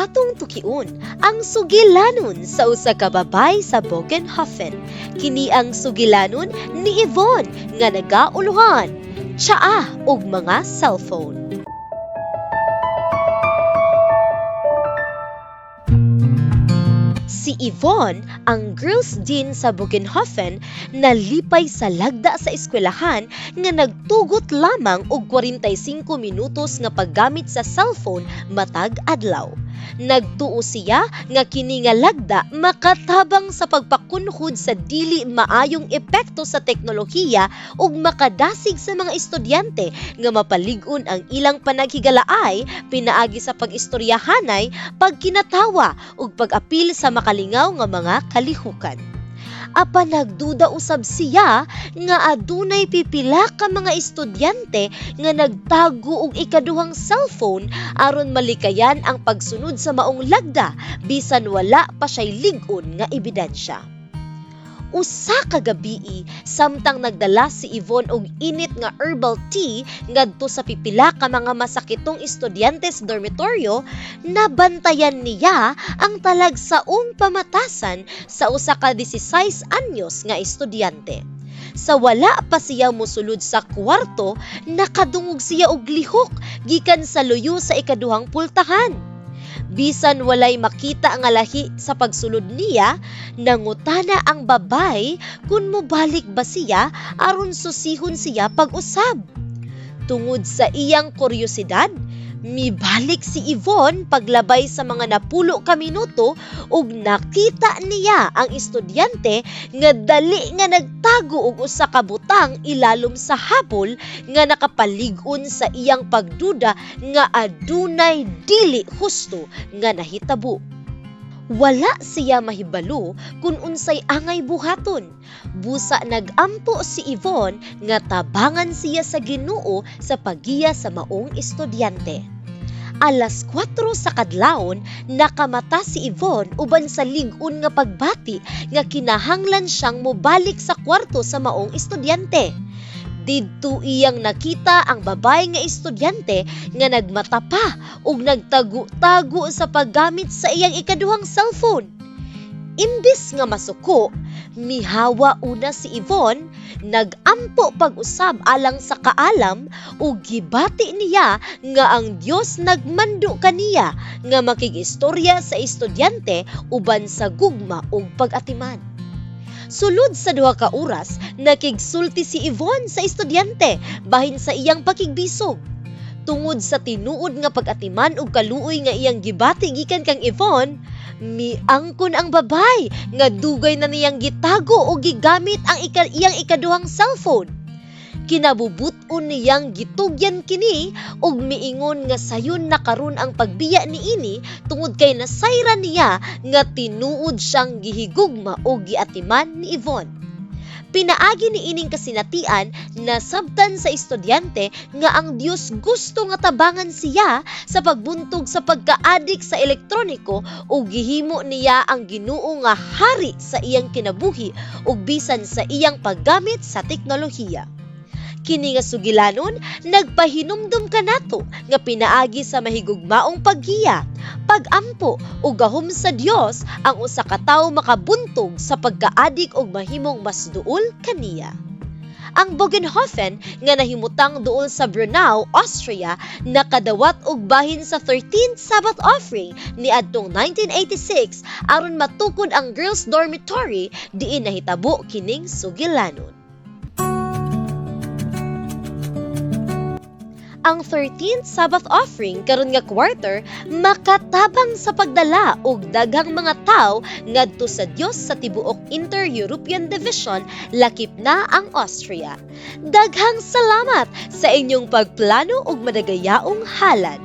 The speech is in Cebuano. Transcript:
Atong tukion ang sugilanon sa usa ka babay sa Bogenhofen. Kini ang sugilanon ni Yvonne nga nagauluhan, tsaa og mga cellphone. Si Yvonne, ang girls dean sa Bogenhofen, nalipay sa lagda sa eskwelahan nga nagtugot lamang og 45 minutos nga paggamit sa cellphone matag adlaw. Nagtuo siya nga kini nga lagda makatabang sa pagpakunhod sa dili maayong epekto sa teknolohiya ug makadasig sa mga estudyante nga mapalig-on ang ilang panaghigalaay pinaagi sa pag-istoryahanay, pagkinatawa ug pag-apil sa makalingaw nga mga kalihukan. Apan nagduda usab siya nga adunay pipila ka mga estudyante nga nagtago og ikaduhang cellphone aron malikayan ang pagsunod sa maong lagda bisan wala pa siya'y lig-on nga ebidensya. Usa ka gabii, samtang nagdala si Yvonne og init nga herbal tea ngadto sa pipila ka mga masakitong estudyante sa dormitoryo, nabantayan niya ang talagsaong pamatasan sa usa ka 16 anyos nga estudyante. Sa wala pa siya mosulod sa kwarto, nakadungog siya og lihok gikan sa luyo sa ikaduhang pultahan. Bisan walay makita nga lahi sa pagsulod niya, nangutana ang babay kung mobalik ba siya aron susihon siya pag-usab. Tungod sa iyang kuryosidad, mibalik si Yvonne paglabay sa mga 10 ka minuto ug nakita niya ang estudyante nga dali nga nagtago og usa ka butang ilalom sa habol nga nakapalig-on sa iyang pagduda nga adunay dili husto nga nahitabo. Wala siya mahibalo kung unsay angay buhaton. Busa nag-ampo si Yvonne nga tabangan siya sa Ginoo sa paggiya sa maong estudyante. Alas 4 sa kadlawon, nakamata si Yvonne uban sa lig-on nga pagbati nga kinahanglan siyang mobalik sa kwarto sa maong estudyante. Didto iyang nakita ang babay nga estudyante nga nagmata pa ug nagtago-tago sa paggamit sa iyang ikaduhang cellphone. Imbis nga masuko, mihawa una si Yvonne, nagampo pag-usab alang sa kaalam ug gibati niya nga ang Dios nagmando kaniya nga makig-istorya sa estudyante uban sa gugma ug pag-atiman. Sulod sa 2 ka oras, nakigsulti si Yvonne sa estudyante bahin sa iyang pakigbisog. Tungod sa tinuod nga pag-atiman ug kaluoy nga iyang gibati gikan kang Yvonne, miangkon ang babay nga dugay na niyang gitago o gigamit ang iyang ikaduhang cellphone. Kinabubut-on niyang gitugyan kini ug miingon nga sayon na karon ang pagbiya niini tungod kay nasayran niya nga tinuod siyang gihigugma o giatiman ni Yvonne. Pinaagi ni ining kasinatian, nasabtan sa estudyante nga ang Dios gusto nga tabangan siya sa pagbuntog sa pagkaadik sa elektroniko ug gihimo niya ang Ginoo nga hari sa iyang kinabuhi ug bisan sa iyang paggamit sa teknolohiya. Kini nga sugilanon nagpahinumdum kanato nga pinaagi sa mahigugmaong paggiya, pagampo ug gahom sa Dios ang usa ka tawo makabuntog sa pagkaadik ug mahimong mas duol kaniya. Ang Bogenhofen nga nahimutang duol sa Brunau, Austria, nakadawat og bahin sa 13th Sabbath offering niadtong 1986 aron matukod ang girls dormitory diin nahitabo kining sugilanon. Ang 13th Sabbath offering karon nga quarter makatabang sa pagdala og daghang mga tawo ngadto sa Dios sa tibuok Inter-European Division, lakip na ang Austria. Daghang salamat sa inyong pagplano ug madagayaong halad.